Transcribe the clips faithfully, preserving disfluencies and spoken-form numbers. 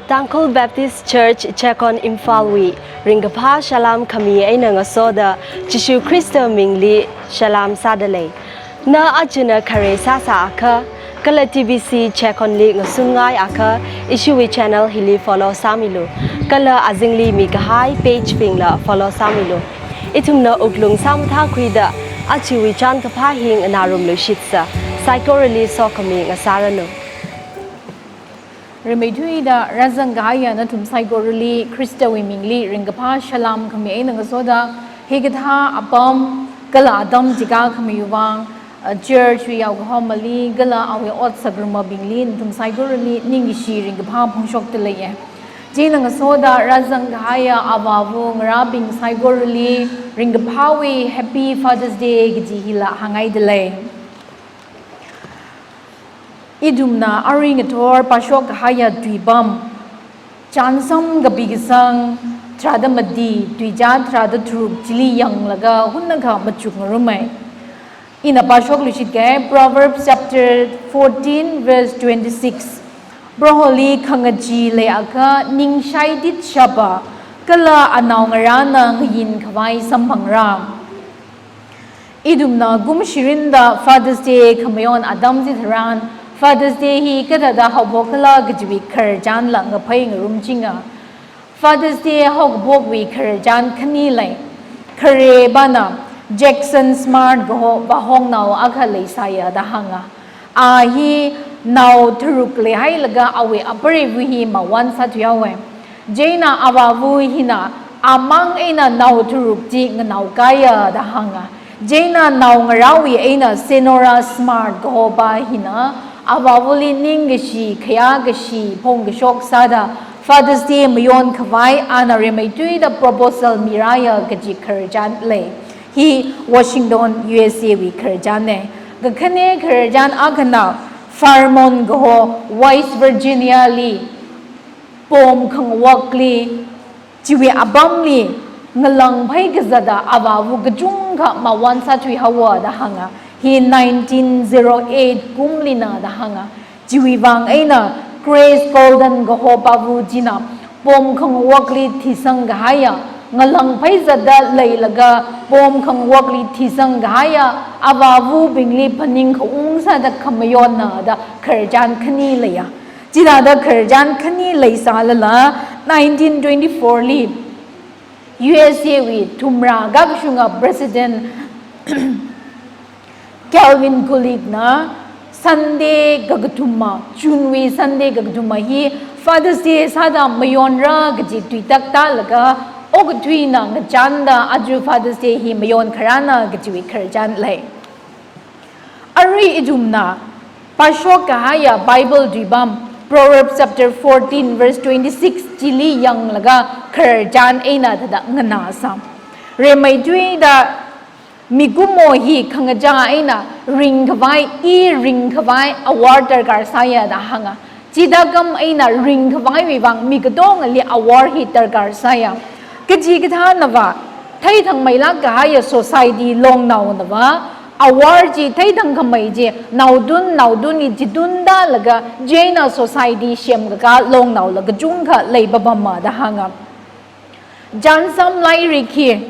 Tangkhul Baptist Church Checkon Imphal wui ringkaphā salām khami eina ngasoda Jishu Khrista mingli salām sādalei. Na achina khare sāsā akha, kala T B C Checkon li ngasungai akha, ishiwui channel hili follow sāmilu. Kala azingli mikahai page bingla follow sāmilu. Ithumna wuklung sāmathākhuida, achiwui chānkaphā hi nganārumlu shitsa, saikorali sokhami ngasāranu. Rimeithuida rāzang kahaiya nathum saikorali Khristawui mingli ringkaphā salām khami eina ngasoda, hikathā apam kala atam chikha khamiwui vang, uh, church wui yaokahomali kala awui ot sākharumabingli nathum saikorali ningkashi ringkaphā phongshokdaleiye. Chieina ngasoda rāzang kahaiya avāva ngarābing saikorali ringkaphāwui Happy Father's Day kaji hila hānghaidalei. Ithumna arui ngathor pāshok kahaiya tuipam, Chānsam Kapi Kasang tharāda mati, tuizā tharāda tharuk chili yanglaga hunnakha machukngarumei. Ina pāshokluishit kahai Proverbs chapter fourteen verse twenty-six. Proholi khangachee leiakha ningshai titshapa, kala anaongarāna ngayin khavai samphangra. Ithumna kum shirinda Father's Day khamayon atam chitharan, Father's Day hi kathāda haophok khala kajiwui khararchanla ngaphai ngarumchinga. Father's Day haokaphokwui khararchan khani lei. Kharepana Jackson Smart kaho vāhongnao akha leisāya da hānga. A hi nao tharuk leihailaga awui apareiva hi mawan sāthuihaowe. Chieina avāva hina amang eina nao tharuk chi nganaokaiya da hānga. Chieina naongarāwui eina Senora Smart kahopa hina avāvali ningkashi, khayākashi phongkashok sāda Father's Day mayon khavai ana rimeithuida proposal mirāya kaji khararchan lei. Hi Washington, U S A wui khararchanne. Kakhane khararchan akhana Fairmont kaho West Virginia li pom khangawakli, chiwui apamli ngalāngphai kazata avāva kachungkha mawan sāthuihaowa da hānga. Hi nineteen zero eight kumlina da hānga. Chiwui vang eina Grace Golden kahopa va china pom khangawakli thisang kahaiya, ngalāngphai zata leilaga pom khangawakli thisang kahaiya avāvabingli phaning khaung sāda khamayonna da khararchan khani leiya. Chithāda khararchan khani leisālala, nineteen twenty-four li U S A wui thumrā kakashunga President Calvin Coolidge na Sunday kakathuma, June wui Sunday kakathuma hi Father's Day sāda mayonra kaji tuitak tālaga, okathuina ngachānda aja Father's Day hi mayon kharāna kajiwui khararchan lei. Arui ithumna pāshok kahaiya Bible tuipam, Proverbs chapter fourteen verse twenty-six chili yanglaga khararchan eina thāda nganāsa. Rimeithuida mikumo hi khangachā eina ringkhavai, i ringkhavai awor darkar sāya da hānga. Chithākam eina ringkhavaiwui vang mi katongali awor hi darkar sāya. Kachikathānava, theithangmeilāk kahaiya society longnaonava, awor chi theithangkhamei chi naotun, naotunli chitun tālaga, chieina society semkakā longnaola kachungkha leipapama da hānga. Chānsam lairik hi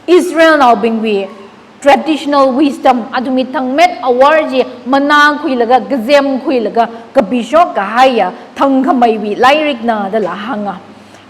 Israelnaobingwui traditional wisdom, athumwui thangmet awor chi manākhuilaga, kazemkhuilaga kapishok kahaiya thangkhameiwui lairikna dala hānga.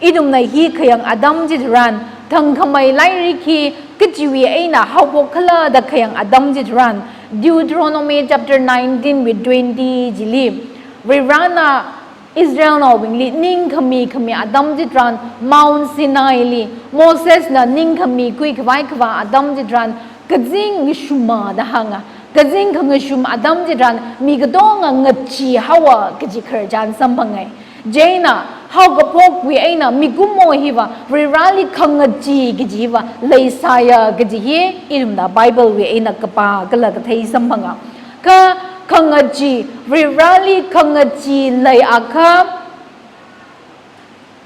Ithumna hi khayang atam chitharan, thangkhamei lairik hi kachiwui eina haophok khala da khayang atam chitharan, Deuteronomy chapter nineteen wui twenty chili, Varivarana Israelnaobingli ningkhami khami atam chitharan Mount Sinai li Mosesna ningkhami khui khavai khavā atam chitharan kazing ngashuma da hānga. Kazing khangashum atam chitharan mi katonga ngachee haowa kaji khararchan samphangai. Chieina haokaphokwui eina mikumo hiva Varivarali khangachee kajiva leisāya kaji hi ithumna Bible wui eina kapā kala kathei samphanga. Kha khangachee, Varivarali khangachee leiakha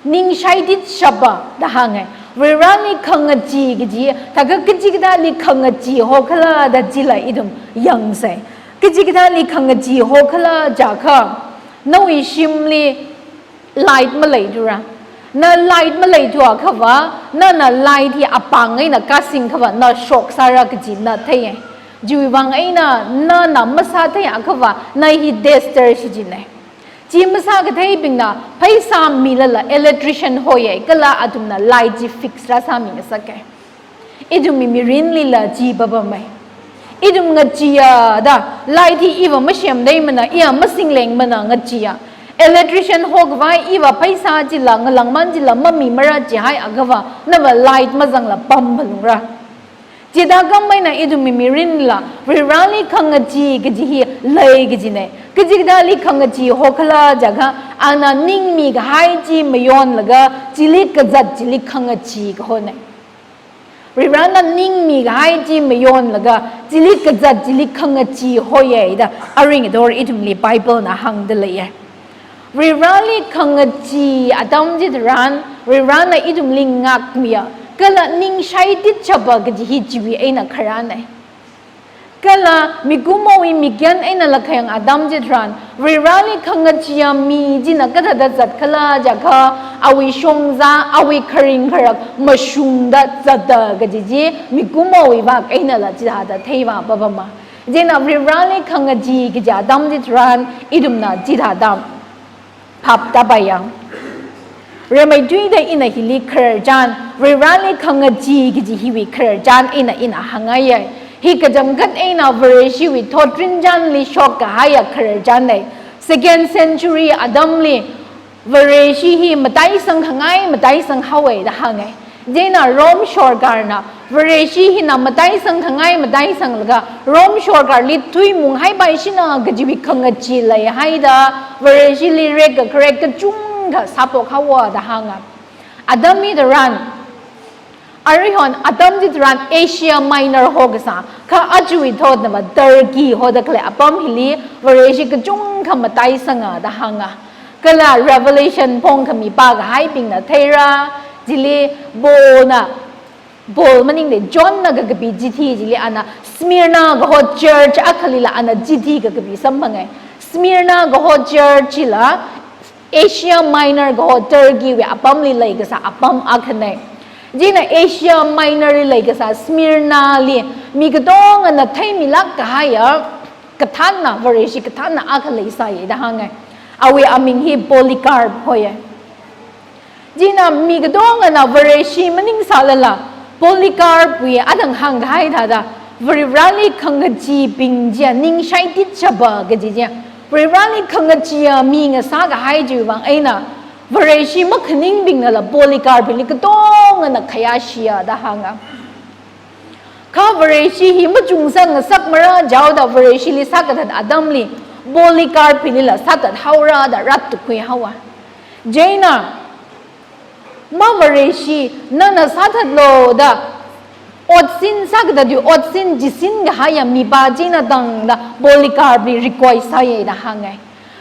ningshai titshapa da hāngai. Varivarali khangachee kaji, thākha kachikathāli khangachee hokhala da chila ithum yangsai. Kachikathāli khangachee hokhala jiakha, nawui shimli Light maleithura. Na light maleithuakhava, nana light hi apāng eina kasingkhava, na shock sāra kaji na theiya. Chiwui vang eina, nana masātheiakhava, na hi tester shichinna. Chi masākatheibingna, pheisā milala electrician hoya, kala athumna light chi fix rāsāmi ngasaka. Ithumwui mirinlila chi papamai. Ithum ngacheeya da, light hi iva masem deimana, iya masinglengmana ngacheeya. Electrician hokhavai iva pheisā chila, ngalāngman chila mamimara jihaiakhava, nava light mazangla pam phalungra. Chithākhameina ithumwui mirinla, Varivarali khangachee kaji hi lei kajina. Kachikathāli khangachee hokhala jiakha, ana ningmi kahai chi mayonlaga, chili kazat chili khangachee kahona. Varivarana ningmi kahai chi mayonlaga, chili kazat chili khangachee hoya da, aring ador ithumli Bible na hāngda leiya. Varivarali khangachee atam chitharan, Varivarana ithumli ngākmiya, kala ningshai titchapa kaji hi chiwui eina kharāna. Kala mikumowui mikyan einala khayang atam chitharan, Varivarali khangacheeya mi china kathāda zatkhala jiakha, awui shongza, awui kharing kharak mashungda zata kaji chi, mikumowui vak einala chithāda theiva papama. Chieina Varivarali khangachee kaji atam chitharan, ithumna chithāda phap tāpaiya. Rimeithuida ina hili khararchan, Varivarali khangachee kaji hiwui khararchan eina ina hāngngaiya. Hi kachangkhat eina Vareshiwui thotrinchānli shokkahaiya khararchanna. Second century atamli Vareshi hi mataisang khangai, mataisang haowa da hānga. Chieina Rome sorkarna, Vareshi hina mataisang khangai, mataisanglaga, Rome sorkarli tuimung haipaishina kajiwui khangachee leihaida, Vareshili rekkakharek kachungkha sāphok haowa da hānga. Atam hitharan, arihon atam chitharan Asia Minor hokasā, kha ajawui thotnava Turkey hoda khalei apam hili, Vareshi kachungkha mataisanga da hānga. Kala Revelation phongkhami pākahaibingna theira, chili Paulna, Paul maningla Johnna kakapi chithi chili ana Smyrna kaho church akhalila ana chithi kakapi samphanga. Smyrna kaho church chila Asia Minor kaho Turkey wui apamli leikasā apam akhana. Chieina Asia Minor li leikasā Smyrna li mi katongana theimilāk kahaiya kathānna, Vareshi kathānna akha leisāya da hānga. Awui aming hi Polycarp hoya. Chieina mi katongana Vareshi maningsālala, Polycarp wui athang hāngkahai thāda, Varivarali khangacheebing chiya ningshai titchapa kaji chiya, Varivarali khangacheeya mi ngasākahai chiwui vang eina, Vareshi makhaningbingnala Polycarp hili katongana khayāshiya da hānga. Kha Vareshi hi machungsa ngasakmara jihaoda Vareshili sākathat atamli, Polycarp hilila sāthat haora da rātukhui haowa. Chieina, ma Vareshi, nana sāthatlu da, otsin sākathatwui otsin chisin kahaiya mipā china tangda Polycarp li request sāya da hānga.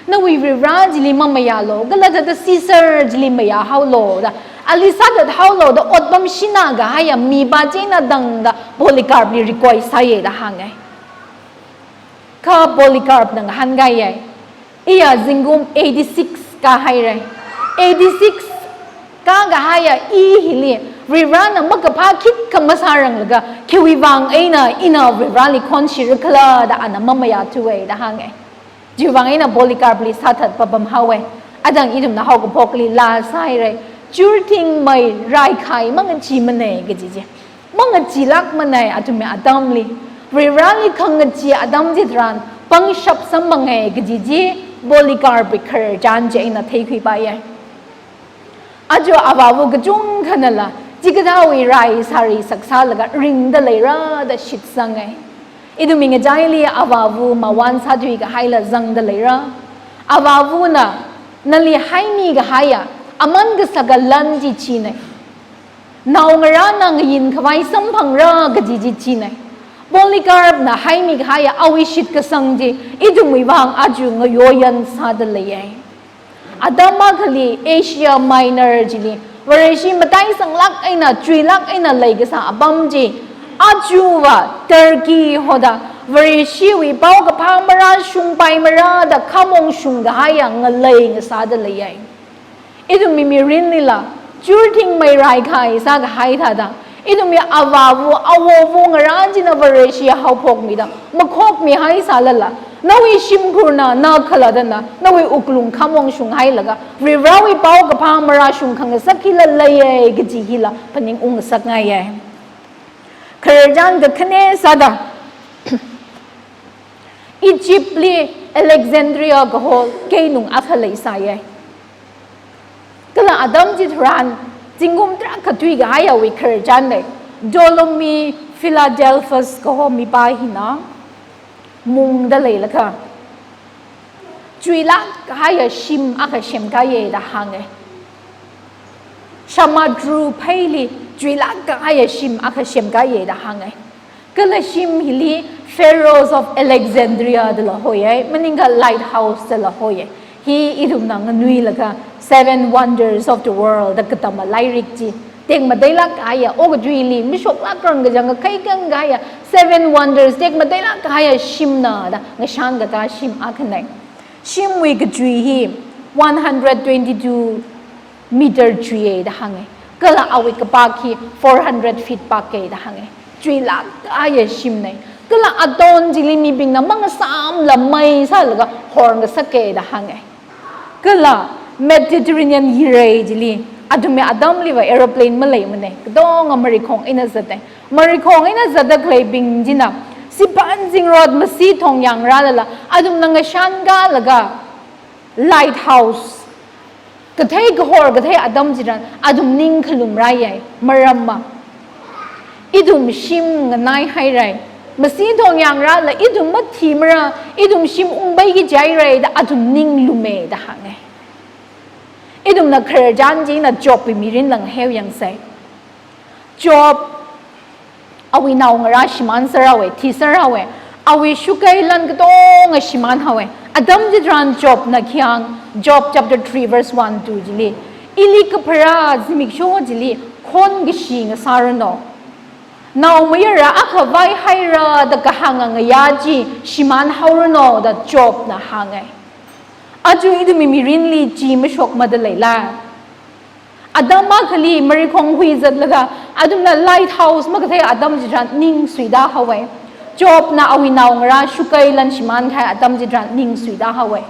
Nawui Varivara chili mamayālu, kala thāda Caesar chili mayā haolu da, ali sāthat haolu da, otpam shina kahaiya mipā china tangda Polycarp li request sāya da hānga. Kha Polycarp na ngahānkaiya, iya zingkum eighty-six kāhaira. Eighty-six kākahaiya i hili, Varivarana makaphā khikha masāranglaga, khiwui vang eina ina Varivarali khonshirakhala da ana mamayāthuwa da hānga. Chiwui vang eina Polycarp li sāthat papam haowa. Athang ithumna haokaphokli laa sāhaira. Churthing mai raikhai mangacheemana kaji chi. Mangacheelākmana athumwui atamli. Varivarali khangachee atam chitharan pangshap samphanga kaji chi Polycarp wui khararchan chieina theikhuipaiya. Aja avāva kachungkhanala, chikathāwui rai sāri saksālaga ringda leira da shitsanga. Ithumwui ngachaili avāva mawan sāthuikahaila zangda leira. Avāvana nali haimikahaiya, aman kasaka lan chi china. Naongarāna ngayinkhavai samphangra kaji chi china. Polycarp na haimikahaiya awui shitkasang chi, ithumwui vang aja ngayoyan sāda leiya. Atam akhali Asia Minor chili, Vareshi mataisanglāk eina, chuilāk eina leikasā apam chi, ajava Turkey hoda, Vareshiwui paokaphā marā, shungpai marā da khamong shungkahaiya ngalei ngasāda leiya. Ithumwui mirinlila, churthing meirai khai sākahai thāda, ithumwui avāva̱, awova̱ ngarā china Vareshi haophokmida, makhokmihai sālala, nawui shimkhurna, na khalattana, nawui wuklung khamong shunghailaga, Varivarawui paokaphā marāshung khangasak hila leiya kaji hila phaningung ngasakngaiya. Khararchan kakhane sāda, Egyptli Alexandria kaho keinung akha leisāya. Kala atam chitharan, zingkum tarākha thuikahaiya awui khararchan lei. Ptolemy Philadelphus kaho mipā hina mungda leilakha, chuilāk kahaiya shim akha semkāya da hānga. Samudru pheili chuilāk kahaiya shim akha semkāya da hānga. Kala shim hili Pharos of Alexandria dala hoya, maningakha lighthouse dala hoya. Hi ithumna nganuilakha Seven Wonders of the World da katama lairik chi tekmateilāk kahaiya, okathuili mishoklāk rang kachang kakhai kang kahaiya Seven Wonders tekmateilāk kahaiya shimna da ngashan kaka shim akhana. Shimwui kachui hi one hundred twenty-two meter chuiya da hānga. Kala awui kapak hi four hundred feet pakka da hānga. Chuilāk kahaiya shimna. Kala aton chili mibingna mangasāmla mei sālaga horngasaka da hānga. Kala Mediterranean yirei chili, athumwui atamliva aeroplane maleimana, katonga marikhong eina zata. Marikhong eina zatda khaleibing china, siphan zingrot masi thong yangrālala, athumna ngashan kalaga lighthouse kathei kahor kathei atam chitharan, athum ning khalumrāya, maramva ithum shim nganaihaira. Masi thong yangrāla ithum mathimara, ithum shim ungpaiki jihaira da athum ning lume da hānga. Ithumna khararchan china Jobwui mirinla ngaheo yangsa. Job awui naongarā shimānser haowa, thiser haowa. Awui shukai lan katonga shimān haowa. Atam chitharan Jobna khi hāng, Job chapter three verse one two chili, ili kapharā zimiksho chili khonkashi ngasāranu. Naomayara akha vaihaira da kahānga ngayā chi shimān haoranu da Jobna hānga. Aja ithumwui mirinli chi mashokmada leila? Atam akhali marikhong huizatlaga, athumna lighthouse makathei atam chitharan ning suida haowa. Jobna awui naongarā shukai lan shimānkahai atam chitharan ning suida haowa.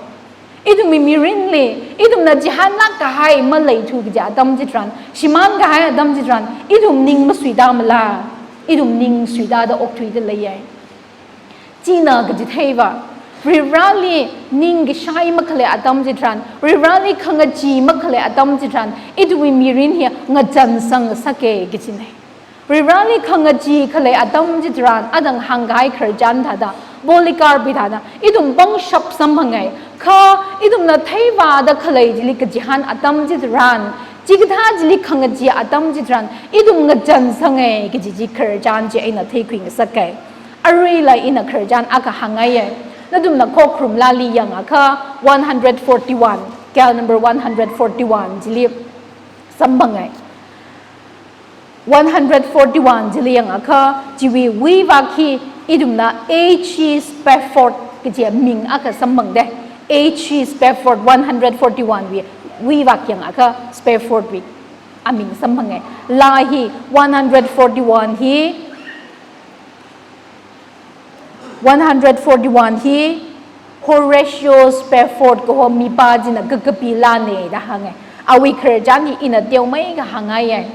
Ithumwui mirinli, ithumna chihānlāk kahai maleithu kaji atam chitharan, shimānkahai atam chitharan, ithum ning masuidamala? Ithum ning suida da okthuida leiya. China kachitheiva, Varivarali ningkashai makhalei atam chitharan, Varivarali khangachee makhalei atam chitharan, ithumwui mirin hi ngachansangngasaka kajina. Varivarali khangachee khalei atam chitharan, athang hāngkahai khararchan thāda, Polycarpwui thāda, ithum pangshap samphanga, kha ithumna theivāda khalei chili kachihān atam chitharan, chikathā chili khangachee atam chitharan, ithum ngachansanga kaji chi khararchan chi eina theikhuingasaka. Aruila ina khararchan akha hāngngaiya. Nathumna Khokharum Laali yangakha one hundred forty-one, gal number one hundred forty-one chili samphanga. One hundred forty-one chili yangakha, chiwui wuivak hi ithumna H E Spafford kaji ming akha samphangda. H E Spafford one hundred forty-one wui wuivak yangakha Spaffordwui aming samphanga. Laa hi one hundred forty-one hi, one hundred forty-one hi Horatio Spafford kaho mipā china kakapi laana da hānga. Awui khararchan hi ina teomeikha hāngngaiya.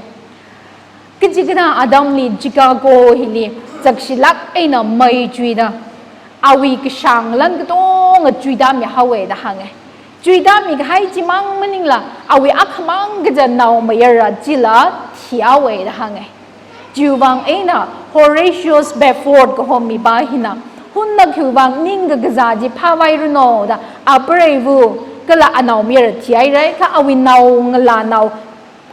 Kachikathā atamli Chicago hili chakshilāk eina mei chuida, awui kashāng lan katonga chuidami haowa da hānga. Chuidami kahai chimang maningla, awui akhamang kachān naomayara chila thihaowa da hānga. Chiwuivang eina Horatio Spafford kaho mipā hina, hunna khiwuivang ningkakazā chi phāvairanu da, apreiva̱ kala anaomayara thihaira, kha awui naongalānao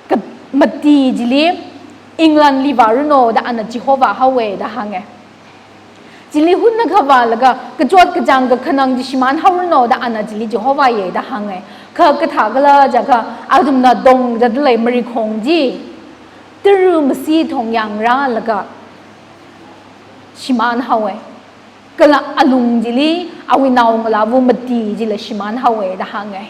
ka-, mati chili Englandli vāranu da ana chihovā haowa da hānga. Chili hunna khavālaga, kachot kachāng kakhanang chi shimān haoranu da ana chili chihovāya da hānga. Kha kathākhala jiakha, athumna tongda dalei marikhong chi tara masi thong yangrālaga shimān haowa. Kala alung chili awui naongalāva̱ mati chila shimān haowa da hānga.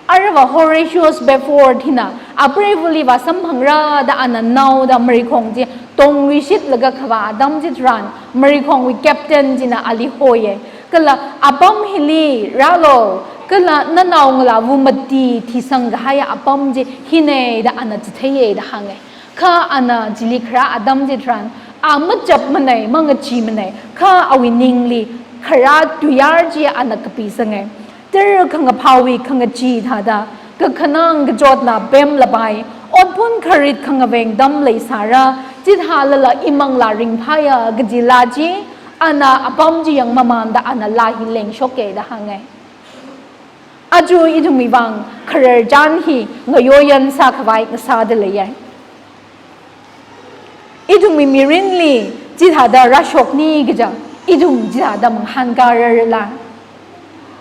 Aruiva Horatius Buford hina, apreivali vāsamphangra da ana naoda marikhong chi tongluishitlaga khavā atam chitharan, marikhongwui captain china ali hoiya. Kala apam hili rālu, kala nanaongalāva mati thisang kahaiya apam chi hina da ana chitheiya da hānga. Kha ana chili kharā atam chitharan, a machapmana, mangacheemana, kha awui ningli kharā tuiyār chi ana kapisanga. Tara khangaphāwui khangachee thāda, kakhanang kachotna pemlapai, otphun kharit khangaveng tam leisāra, chithālala imanglā ringphāya kaji laa chi, ana apam chi yangmamanda ana laa hi lengshoka da hānga. Aja ithumwui vang khararchan hi ngayoyan sākhavai ngasāda leiya. Ithumwui mirinli chithāda rāshokni kaja, ithum chithāda mangahānka rarala.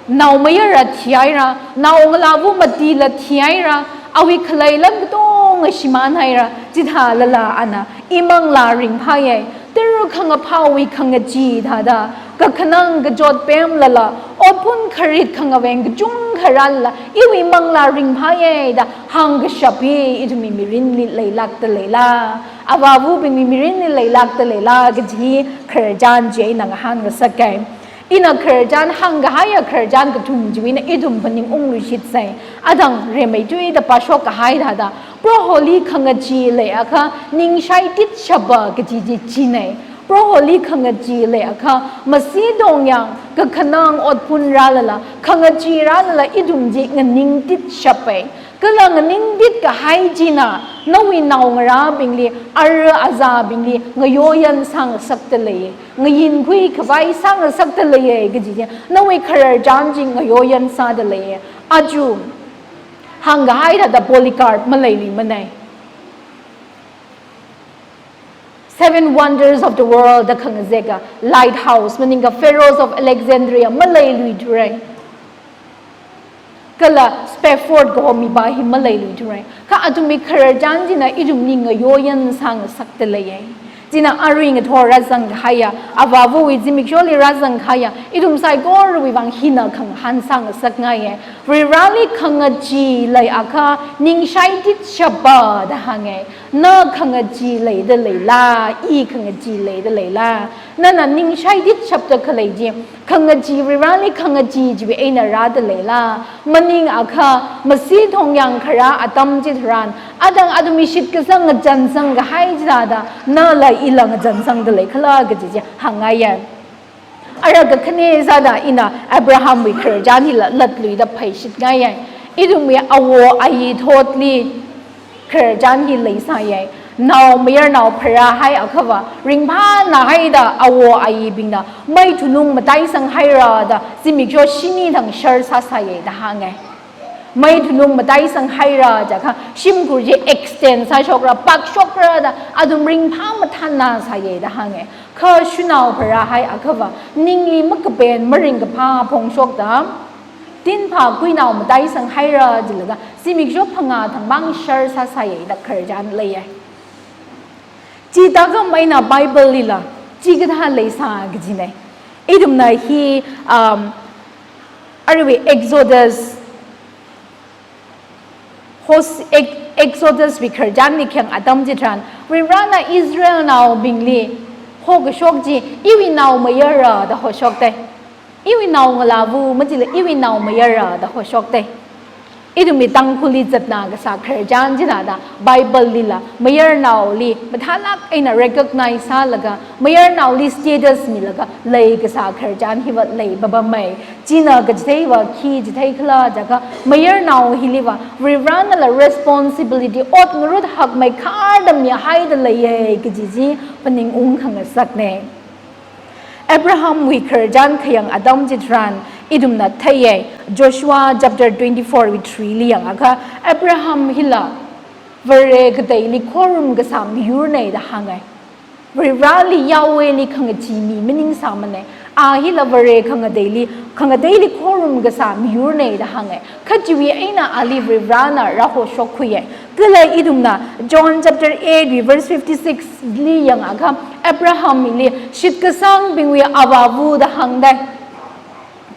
Naomayara thihaira, naongalāva matila thihaira, awui khalei lam katonga shimānhaira, chithālala ana imanglā ringphāya. Tara khangaphāwui khangachee thāda, kakhanang kachot pemlala, otphun kharit khangaveng kachungkha rālala, iwui manglā ringphāya da hāngkashap hi ithumwui mirinli leilākda leila, avāvabingwui mirinli leilākda leila kaji khararchan chi eina ngahānngasaka. Ina khararchan hāngkahaiya khararchan kathum chiwui eina ithum phaningungluishitsa. Adang rimeithuida pāshok kahai thāda, Proholi khangachee leiakha ningshai titshapa kaji chi china. Proholi khangachee leiakha masi dongyang kakhanang otphun rālala, khangachee rālala ithum chi nganing titshapa. Kala nganing tit kahai china, nawui naongarābingli, ara azābingli ngayoyan sāngasakda lei, ngayinkhui khavai sāngasakda leiya kaji chi, nawui khararchan chi ngayoyan sāda leiya. Aja hāngkahai thāda Polycarp maleiluimana. Seven Wonders of the World da khangazeka lighthouse maningakha Pharos of Alexandria maleiluithura. Kala Spafford kaho mipā hi maleiluithura. Kha athumwui khararchan china ithumli ngayoyan sāngasakda leiya. China arui ngathor rāzangkahaiya, avāvawui zimiksholi rāzangkahaiya, ithum saikorawui vang hina khangahān sāngasakngaiya. Varivarali khangachee leiakha ningshai titshapa da hānga. Na khangachee leida leila, i khangachee leida leila. Nana ningshai titshapda khalei chi, khangachee Varivarali khangachee chiwui eina rāda leila. Maningakha masi dongyang kharā atam chitharan, adang athumwui shitkasang ngachansang kahai chithāda, nala ila ngachansangda leikhala kaji chi hāngngaiya. Ara kakhane sāda ina Abrahamwui khararchan hila latluida phaishitngaiya. Ithumwui awo ayi thotli khararchan hi leisāya. Nao mayarnao pharāhaiakhava, ringphānahaida awo ayibingna meithunung mataisanghaira da zimiksho shini thang shar sāsāya da hānga. Meithunung mataisanghaira jiakha, shimkhur chi extend sāshokra, pakshokra da, athum ringphā mathānna sāya da hānga. Kha shanao pharāhaiakhava, ningli makapen maringkaphā phongshokda, tinphā kuinao mataisanghaira jilaga, zimiksho phangā thangmang shar sāsāya da khararchan leiya. Chithākha eina Bible lila chikathā leisā kajina. Ithumna hi, um, aruiwui Exodus, Hos-, Ex-, Exoduswui khararchanli khayang atam chitharan, Varivarana Israelnaobingli hokashok chi, iwui naomayara da hoshokta. Iwui naongalāva, machila iwui naomayara da hoshokta. Ithumwui Tangkhulli zatna kasā khararchan chithāda, Bible lila mayarnaoli mathālāk eina recognize sālaga, mayarnaoli status milaga leikasā khararchan hiva leipapamei. China kachitheiva khi chitheikhala jiakha, mayarnao hiliva Varivaranala responsibility ot ngarut hakmei kharda mihaida leiya kaji chi phaningungkhangasakna. Abrahamwui khararchan khayang atam chitharan ithumna theiya, Joshua chapter twenty-four wui three li yangakha, Abraham hila Vare kateili khorum kasā miyurna da hānga. Varivarali Yahwehli khangachee mi maningsāmana. A hila Vare khangateili, khangateili khorum kasā miyurna da hānga. Kha chiwui eina ali Varivarana rāhoshok khuiya. Kala ithumna John chapter eight wui verse fifty-six li yangakha, Abrahamli shitkasangbingwui avāva da hāngda.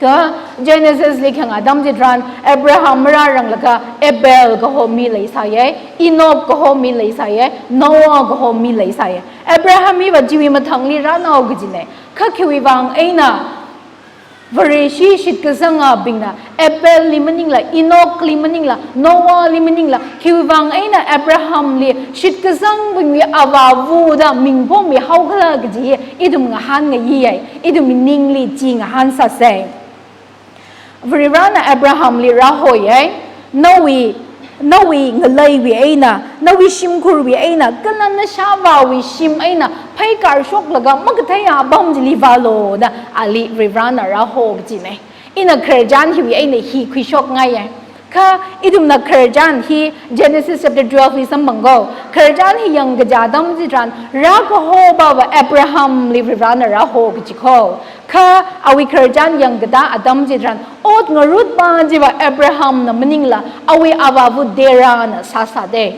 Kha Genesis li khayang atam chitharan Abraham marāranglakha Abel kaho mi leisāya, Enoch kaho mi leisāya, Noah kaho mi leisāya. Abraham hiva chiwui mathangli rānao kajina. Kha khiwui vang eina Vareshi shitkasangabingna Abel li maningla, Enoch li maningla, Noah li maningla, khiwui vang eina Abraham li shitkasangbingwui avāva da ming phomihaokhala kaji ithum ngahānngayiya, ithum ningli chi ngahānsāsa. Varivarana Abraham li rāhoya, nawui, nawui ngaleiwui eina, nawui shimkhurwui eina, kala nashāvāwui shim eina pheikārshoklaga makatheiya apam chili vālu da ali Varivarana rāho kajina. Ina khararchan hiwui eina hi khuishokngaiya. Kha ithumna khararchan hi Genesis chapter twelve li samphang ko. Khararchan hi yangkaja atam chitharan rākahopava Abraham li Varivarana rāho kaji ko. Kha awui khararchan yangkatā atam chitharan ot ngarutpa chiva Abraham na maningla awui avāva Terah na sāsāda.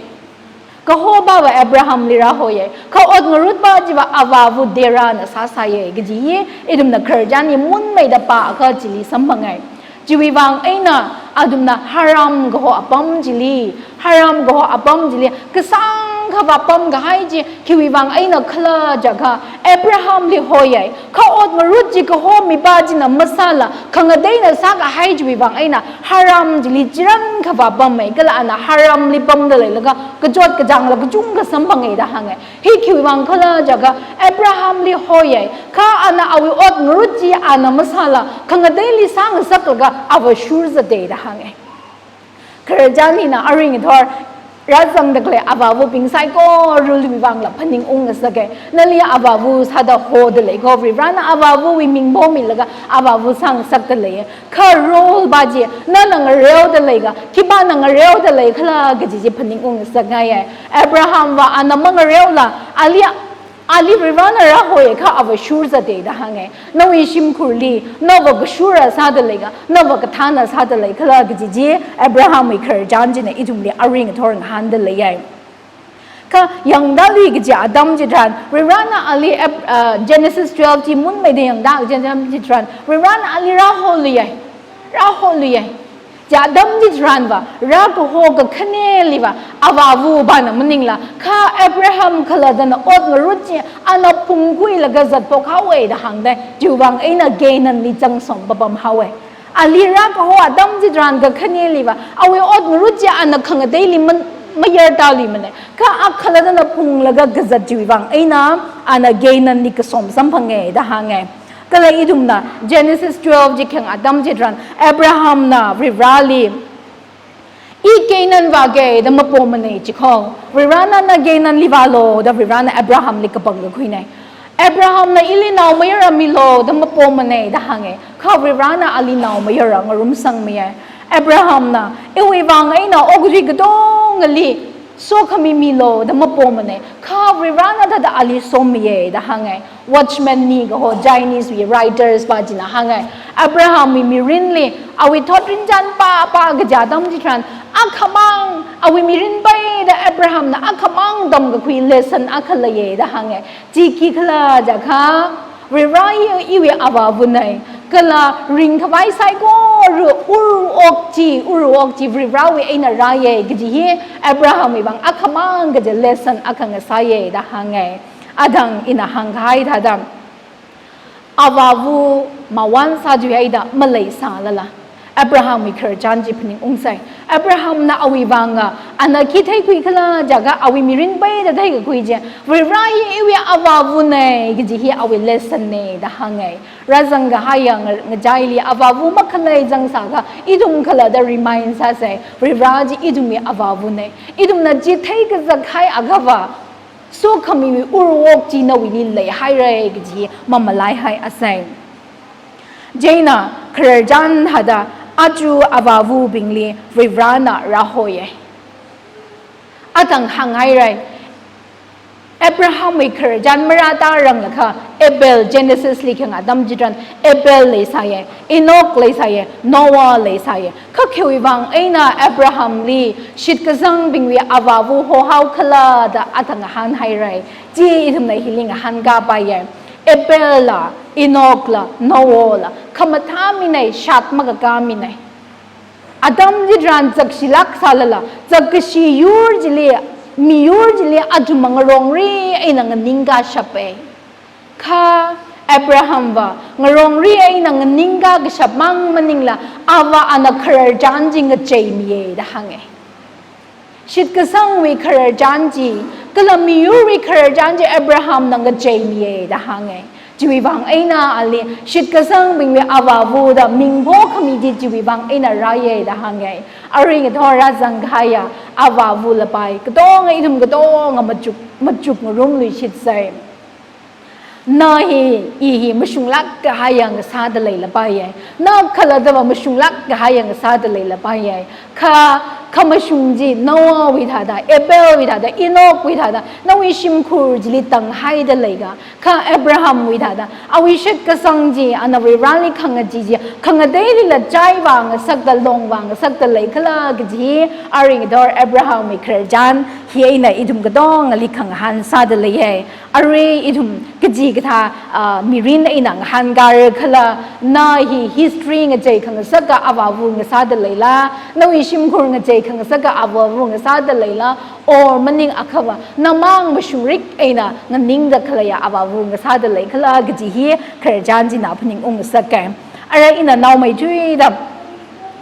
Kahopava Abraham li rāhoya. Kha ot ngarutpa chiva avāva Terah na sāsāya kaji hi ithumna khararchan hi munmeida pākha chili samphangai. Chiwui vang eina athumna Haran kaho apam chili, Haran kaho apam chili, kasāngkhava pamkahai chi, khiwui vang eina khala jiakha Abraham li hoya. Kha ot ngarut chi kahomipa china masāla, khangateina sākahai chiwui vang eina Haran chili chirānkhava pama, kala ana Haran li pamda leilaga kachot kachāngla kachungkha samphanga da hānga. Hi khiwui vang khala jiakha Abraham li hoya, kha ana awui ot ngarut chi ana masāla, khangateili sāngasaklaga avāshur zata da hānga. Khararchan hina arui ngathor rāzangda khalei avāvabing saikorawui vangla phaningungngasaka. Nali avāva sāda hoda lei ko, Varivarana avāvawui ming phomilaga avāva sāngasakda lei. Kha role pa chi, nana ngareoda leikha, khipāna ngareoda leikhala kaji chi phaningungngasakngaiya. Abraham va ana mangareola, ali, ali Varivarana rāhoya kha avāshur zata da hānga. Nawui shimkhurli, nava kashura sāda leikha, nava kathāna sāda leikhala kaji chi Abrahamwui khararchan china ithumli arui ngathor ngahānda leiya. Kha yangda lui kaji atam chitharan, Varivarana ali Ab-, ah, Genesis twelve chi munmeida yangda kaji atam chitharan, Varivarana ali rāholuiya, rāholuiya. Chi atam chitharanva, rākaho kakhaneliva, avāvapana maningla, kha Abraham khalattana ot ngarut chi ana phungkhuilaga zatphok haowa da hāngda, chiwui vang eina Canaanli zangsom papam haowa. Ali rākaho atam chitharan kakhaneliva, awui ot ngarut chi ana khangateili man-, mayartāluimana. Kha akhalattana phunglaga kazat chiwui vang eina, ana Canaanli kasom samphanga da hānga. Kala ithumna Genesis twelve chi khayang atam chitharan, Abrahamna Varivarali, I Canaan vāka da mapomana chi ko. Varivarana na Canaanli vālu da Varivarana Abrahamli kapangkakhuina. Abrahamna ili naomayara milu da mapomana da hānga. Kha Varivarana ali naomayara ngarumsangmaya. Abrahamna iwui vang eina okathui katongali sokhami milu da mapomana. Kha Varivarana thāda ali sommiya da hānga. Watchman Nee kaho Chinese wui writers pa china hānga. Abrahamwui mirinli, awui thotrinchān pāpā kaja atam chitharan, akhamang, awui mirin peida Abrahamna akhamang tamkakhui lesson akha leiya da hānga. Chi khikhala jiakha, Varivara hi iwui avāvana. Kala ringkhavai saikora ur-ok chi, ur-ok chi Varivarawui eina rāya kaji hi Abrahamwui vang akhamang kaja lesson akha ngasāya da hānga. Athang ina hāngkahai thāda, avāva mawan sāthuihaida maleisālala, Abrahamwui khararchan chi phaningungsai. Abrahamna awui vanga, ana khi theikhuikhala jiakha awui mirin peida theikakhui chi, Varivara hi iwui avāvana kaji hi awui lesson na da hānga. Rāzangkahaiya nga-, ngachaili avāva makhalei zangsākha, ithum khalatta remind sāsai. Varivara chi ithumwui avāvana. Ithumna chi theikazakhai akhava, sokhamiwui ur-ok chi nawuili leihaira kaji mamalaihaiasai. Chieina khararchan thāda aja avāvabingli Varivarana rāhoya. Athang hānghaira. Abrahamwui khararchan marātāranglakha Abel, Genesis li khayang atam chitharan Abel leisāya, Enoch leisāya, Noah leisāya. Kha khiwui vang eina Abrahamli shitkazangbingwui avāva hohaokhala da athang ngahānhaira. Chi ithumna hili ngahānkapaiya. Abel la, Enoch la, Noah la, khamathā minei, shat makakā minei. Atam chitharan zakshilāk sālala, zakkashi yur chili, miyur chili athum ngarongri eina nganingkashap e. Kha Abraham va ngarongri eina nganingkakashap mang maningla, ava ana khararchan chi ngacheimiye da hānge. Shitkasangwui khararchan chi, kala miyurwui khararchan chi Abrahamna ngacheimiye da hānge. Chiwui vang eina ali, shitkasangbingwui avāva da ming phokhami chi chiwui vang eina rāye da hānge. Arui ngathor rāzang kahaiya avāva lapai katonga, ithum katonga machuk, machuk ngarumluishitsei. Na hi, i hi mashunglāk kahaiya ngasāda leilapaiye. Na khalattava mashunglāk kahaiya ngasāda leilapaiye. Kha, khamashung chi Noahwui thāda, Abelwui thāda, Enochwui thāda, nawui shimkhur chili tanghaida leika. Kha Abrahamwui thāda, awui shitkasang chi, ana Varivarāli khangachee chi, khangateilila chai vāngasakta, long vāngasakta leikhala kaji, arui ngathor Abrahamwui khararchan hi eina ithum katongali khangahān sāda leiye. Arui ithum kachikathā, ah, mirin eina ngahānkāra khala, na hi history ngachei khangasaka avāva ngasāda leila, nawui shimkhur ngachei khangasaka avāva ngasāda leila, or maningakha va, namang mashungrik eina nganingda khaleiya avāva ngasāda leikhala kaji hi khararchan china phaningungngasake. Ara ina naomeithuida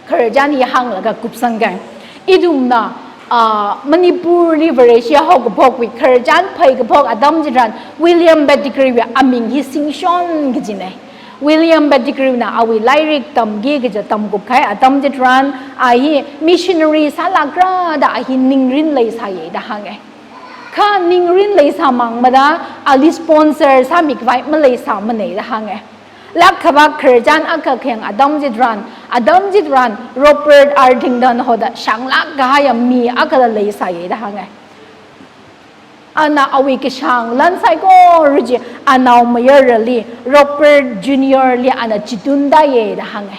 khararchan hi hānglaga kupsangke. Ithumna, ah, Manipurli Vareshi haokaphokwui khararchan phaikaphok atam chitharan William Pettigrewwui aming hi singshon kajine. William Pettigrewna awui lairik tamki kaja tamkup kahai atam chitharan, a hi missionary sālākra da a hi ningrin leisāye da hānge. Kha ningrin leisāmang mada ali sponsor sāmikhavai maleisāmane da hānge. Lākkhavak khararchan akha khayang atam chitharan, atam chitharan Robert Arthington hoda shānglāk kahaiya mi akhala leisāye da hānge. Ana awui kashāng lan saikora chi anaomayarali, Robert Junior li ana chitundaiye da hānge.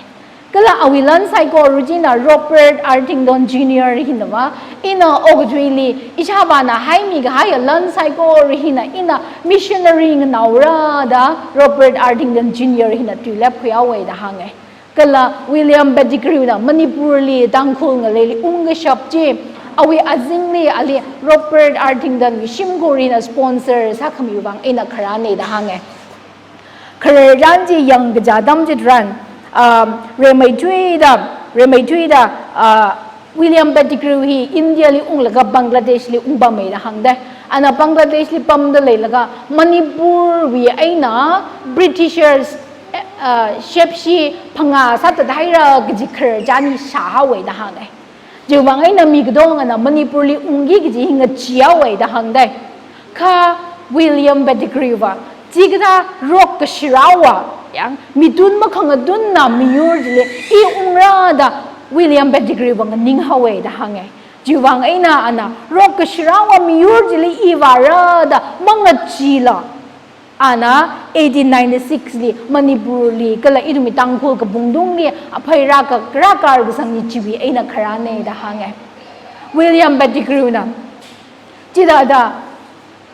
Kala awui lan saikora china Robert Arthington Junior hinava, ina okathuili ishāvāna haimikahaiya lan saikora hina ina missionary nganaora da Robert Arthington Junior hina tuilepkhui haowe da hānge. Kala William Pettigrewna Manipurli Tangkhul ngaleili ungkashap chi, awui azingli ali Robert Arthingtonwui shimkhur hina sponsor sākhamiwui vang eina kharāne da hānge. Khararchan chi yangkaja atam chitharan, ah, rimeithuida, rimeithuida, ah, William Pettigrew hi Indiali unglaga Bangladeshli ungpame da hāngde. Ana Bangladeshli pamda leilaga Manipurwui eina Britishers, eh, ah, shepshi phangā sāthathaira kaji khararchan hi shāhaowe da hānge. Chiwui vang eina mi katongana Manipurli ungki kaji hi ngacheehaowe da hāngde. Kha William Pettigrew va, chikathā rok kashirāva, yang, mitun makhangatunna miyur chili i ungra da William Pettigrew va nganinghaowe da hānge. Chiwui vang eina ana rok kashirāva miyur chili i vāra da mangacheela, ana eighteen ninety-six li Manipurli kala ithumwui Tangkhul kapungtungli aphei rākā, rākar kasang hi chiwui eina kharāne da hānge. William Pettigrewna chithāda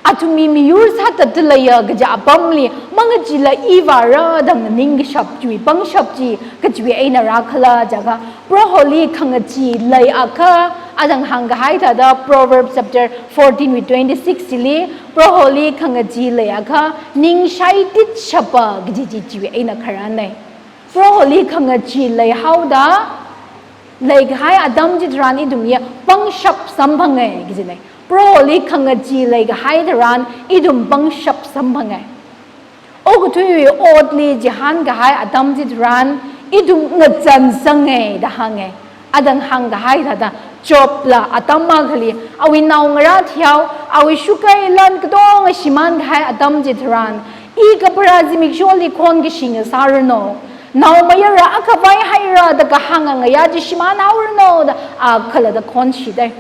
athumwui miyur sāthatda leiya kaja apamli mangacheela i vāra da nganingkashap chiwui pangshap chi kachiwui eina rākhala jiakha, Proholi khangachee leiakha, athang hāngkahai thāda Proverbs chapter fourteen wui twenty-six chili, Proholi khangachee leiakha ning shaititshapa kaji chi chiwui eina kharāne. Proholi khangachee leihaoda leikahai atam chitharan ithum hi pangshap samphange kajine. Proholi khangachee leikahai tharan ithum pangshap samphange. Okathuiwui otli chihānkahai atam chitharan ithum ngazansange da hānge. Athang hāngkahai thāda Jobla atam akhali awui naongarā thihao, awui shukai lan katonga shimānkahai atam chitharan, i kapharā zimiksholi khon kashi ngasāranu, naomayara akhavai haira da kahānga ngayā chi shimānhaoranu da a khalatta khonshide.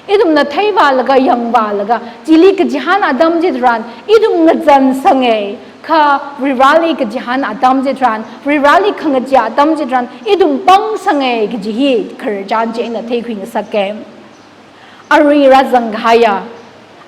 Ithumna theivālaga, yangvālaga, chili kachihān atam chitharan ithum ngazansange, kha Varivarāli kachihān atam chitharan, Varivarāli khangachee atam chitharan ithum pangsange kaji hi khararchan chi eina theikhui ngasake. Arui rāzangkahaiya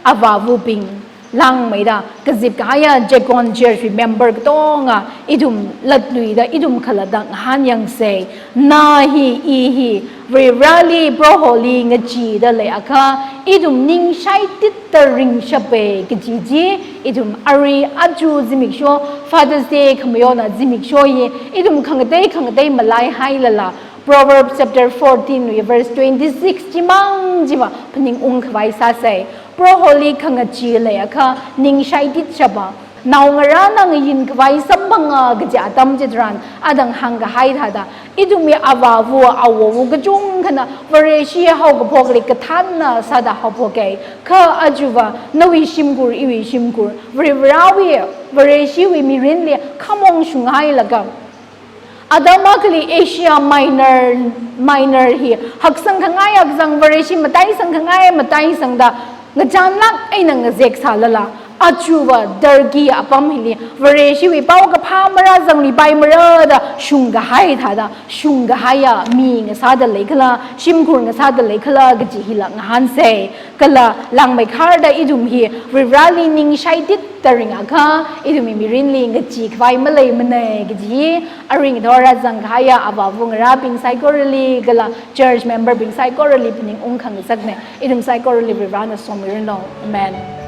avāvabing, langmeida kazip kahaiya Jekon Church member katonga ithum latluida ithum khalatta ngahān yangsei. Na hi, i hi, Varivarali, Proholi ngacheeda leiakha, ithum ning shaititta ringshapei kaji chi, ithum arui aja zimiksho, Father's Day khamayona zimiksho hi, ithum khangatei khangatei malaihailala, Proverbs chapter fourteen wui verse twenty-six chimang chiva phaningung khavai sāsei. Proholi khangachee leiakha ning shaititshapa, naongarāna ngayin khavai samphanga kaji atam chitharan, adang hāngkahai thāda, ithumwui avāva, awowa kachungkhana Vareshi haokaphokli kathānna sāda haophokhai. Kha ajava nawui shimkhur, iwui shimkhur, Varivarawui, Vareshiwui mirinli khamong shunghailaga, atam akhali Asia Minor, Minor hi haksang khangai haksang, Vareshi mataisang khangai mataisangda, ngachānlāk eina ngazek sālala, ajava Turkey apam hili Vareshiwui paokaphā marāzanglui paimara da shungkahai thāda, shungkahaiya mi ngasāda leikhala, shimkhur ngasāda leikhala kaji hila ngahānsei. Kala langmeikharda ithum hi Varivarali ning shaititta ringakha, ithumwui mirinli ngachee khavai maleimanei kaji hi, arui ngathor rāzang kahaiya avāva ngarābing saikorali, kala church member bing saikorali phaningung khangasaknei. Ithum saikorali Varivarana somiranu. Amen.